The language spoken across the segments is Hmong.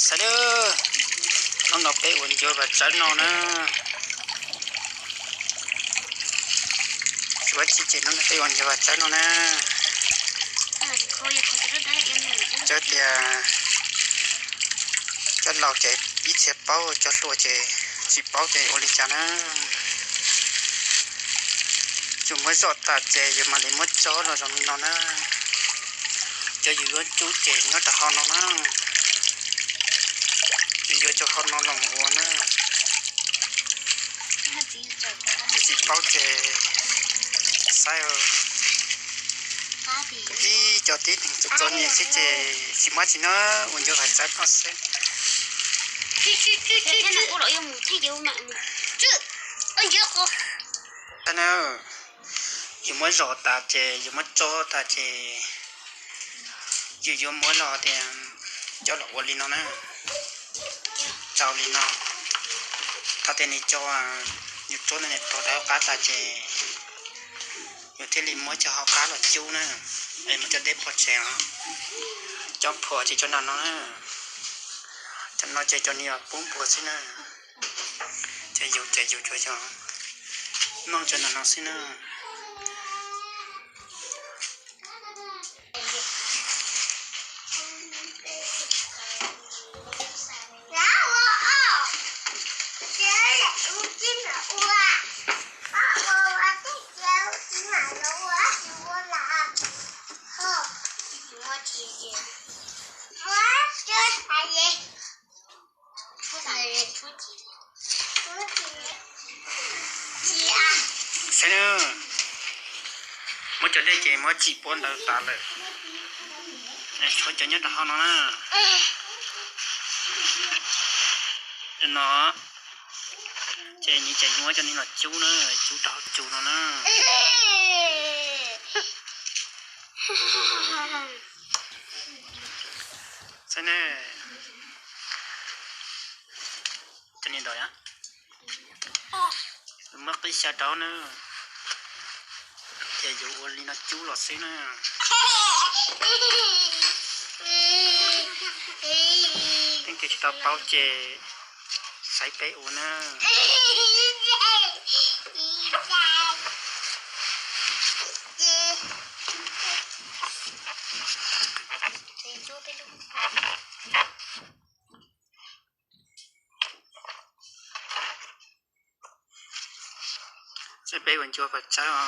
Thaum ub, hnub no peb ua ncua vaj tsawb no na. Tsis ua tsi ces hnub no peb ua ncua vaj tsawb no na. Cov tias cov laus ces ib txhia paub, cov hluas ces tsis paub ces ua li cas na. Yus muab zom tas ces yus mam li muab tso los zoo li no na. Cov yus yuav cub ces nyob rau hauv no na. Yus yuav cov hauv no los mus ua na. Yus tsis paub ces saib ib co tib neeg txom txom nyem xwb ces tsis muaj tsi na, ua ncua vaj tsawb no xwb. Yus muab zom tas ces yus muab tso tas ces yus yuav muab los tias coj los ua li no na. Tsau li no. Thaum tias nws cov, yus tsuab ntawd nws tuag rau hauv qab tas ces yus thiaj li muab cov hauv qab los cub na, es muab cov dej pov tseg os. Cov phuam ces cov nram no na. Cov no ces cov nws pub npua xwb na. Ces yus ces yus tsuas yog noj cov nram no xwb na. Saib na, muab cov dej ces muab tsim puab ntawd tas lawm. Tshuav cov nyob rau hauv no na. No, ces nws ces yuav cov nws los cub na, cub rau hauv cub no na. Saib ne, cov nws ntawd, muab qib xyaw rau na, ces yuav ua li no cub los xwb na. Leej twg tsis tau paub ces saib peb ua na. Saib peb ua ncua pes tsawb os.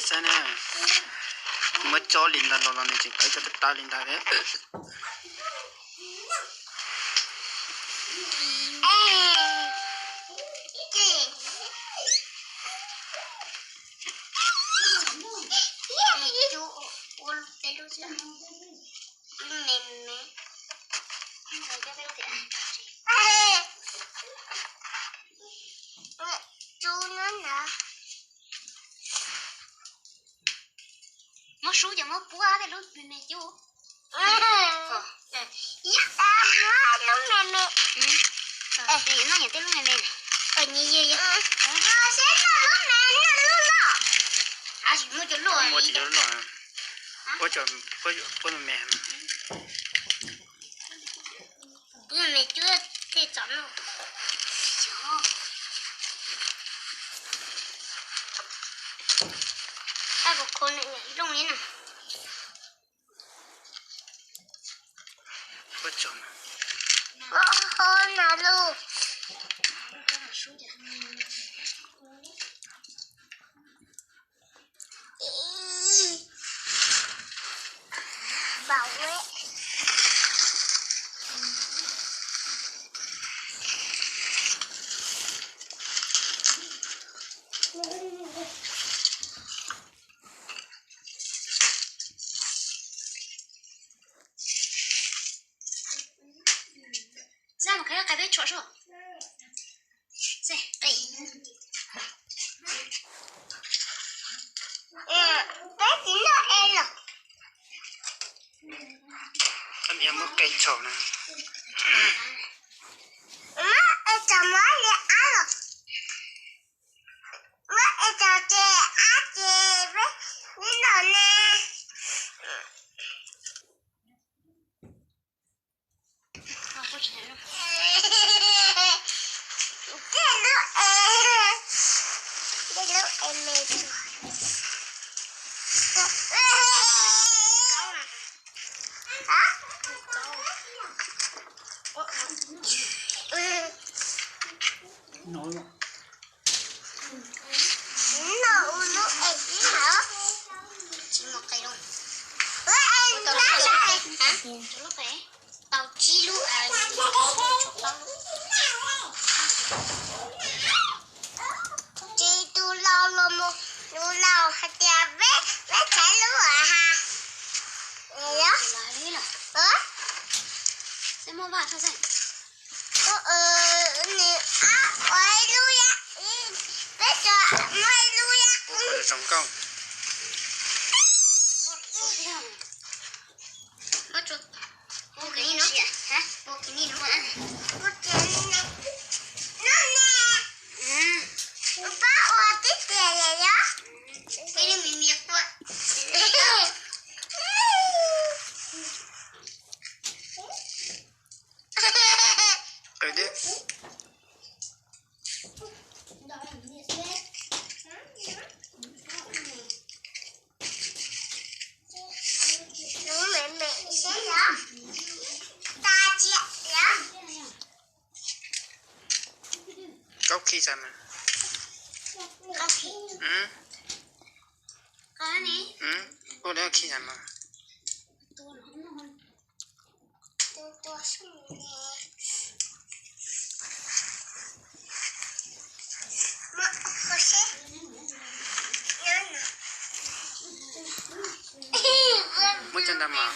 Saib na, muab tso li ntawd los los nws tseem tawv tso tawv li ntawd thiab. Muab sub ces muab puab tej lub me me cub. Lub me me. Noj tej lub me me. Muab cov luaj. Puab me me. Puab me me cub tej txom no. Ab, kuv kho nws looj li na. Ho na lub. Peb tsis noj es los. Muab es tau muab li ab los. Muab es tau ces ab ces peb li no ne. Tej lub es, tej lub es me tsuag. No ua lub es tib no. Tsis muaj qe lawm. Tau tsib lub. Tsis tus laus los mus, tus laus hais tias peb, peb txhais lub as ha. Nws ab ua ib lub yam, peb tsuas muaj ib lub yam. Zoo nkauj. Kaub khi tas mas. Ua li khi tas mas. Muab cov ntawd mas.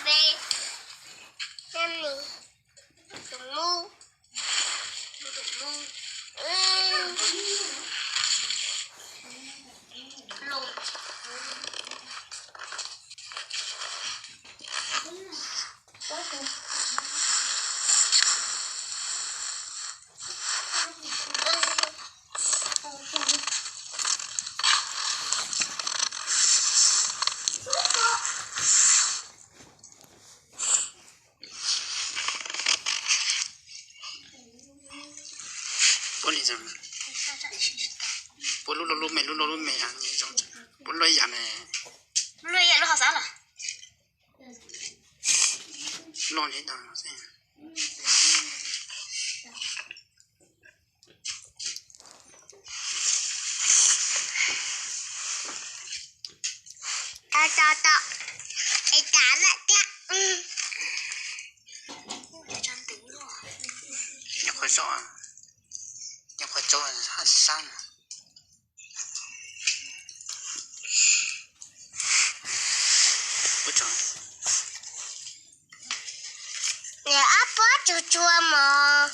Puab li, puab lub loj lub me, lub loj lub me, puab lub yam ne, lub yam lub hauv xav los loj li ntawd. Tau, tau, tau. Es tas lawm thiab. Nyuam qhuav tso, nyuam qhuav tso haj sab. Nws ob pob tsuag tsuag mos,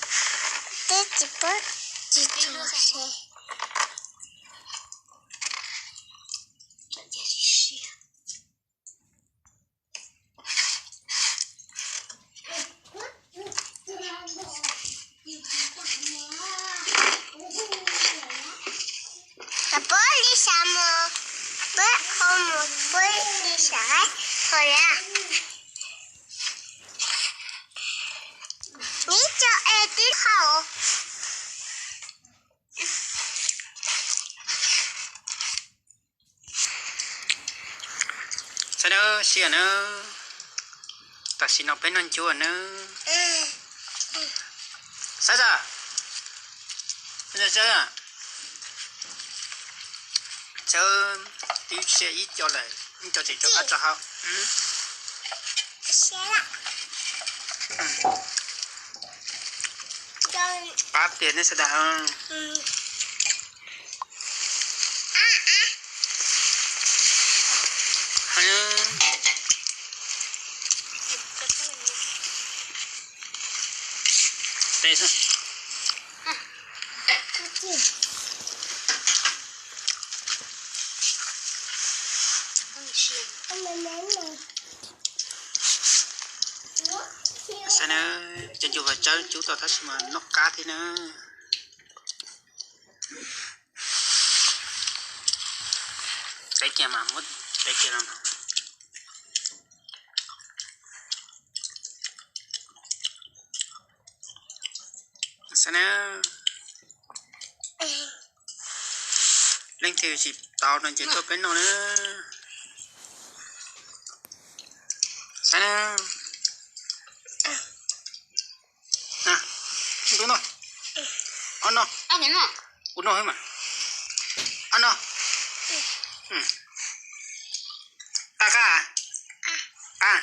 twb tsis pob tsis tsuag se. Puab li sab mos, puab qhov muag puab li sab qhov yam. Neb tso es tib qho. Saib nawb, sib nawb, tam sim no peb noj ncuab nawb. Saib, Tsawb, twb sia ib co lawm, ib co tseem rov qab rau hauv. Pab tiag nej sawv daws. Saib na, cov ncuav vas tsawb cub tau tab sis mas noj qab thiab na. Teb kiag mas muab teb kiag no. Saib na, leej twg tsis tau no ces tuaj peb noj na. Saib na. Ntub no. Ob no. Kuv noj xwb mas. Ob no. Qab qab. Qab.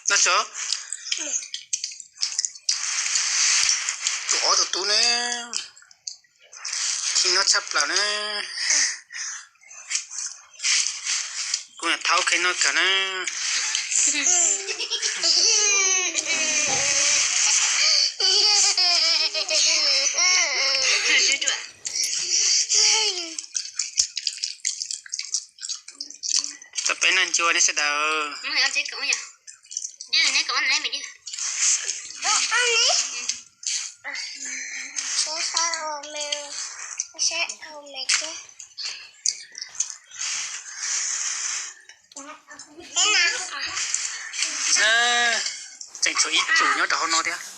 Noj tso. Tus ob tus tub ne, kheev noj tshaj plaws na. Kuv niam thaub kheev noj kawg na. Tau peb noj ncua nej sawv daws. Tseem tshuav ib tsum nyob rau hauv no thiab.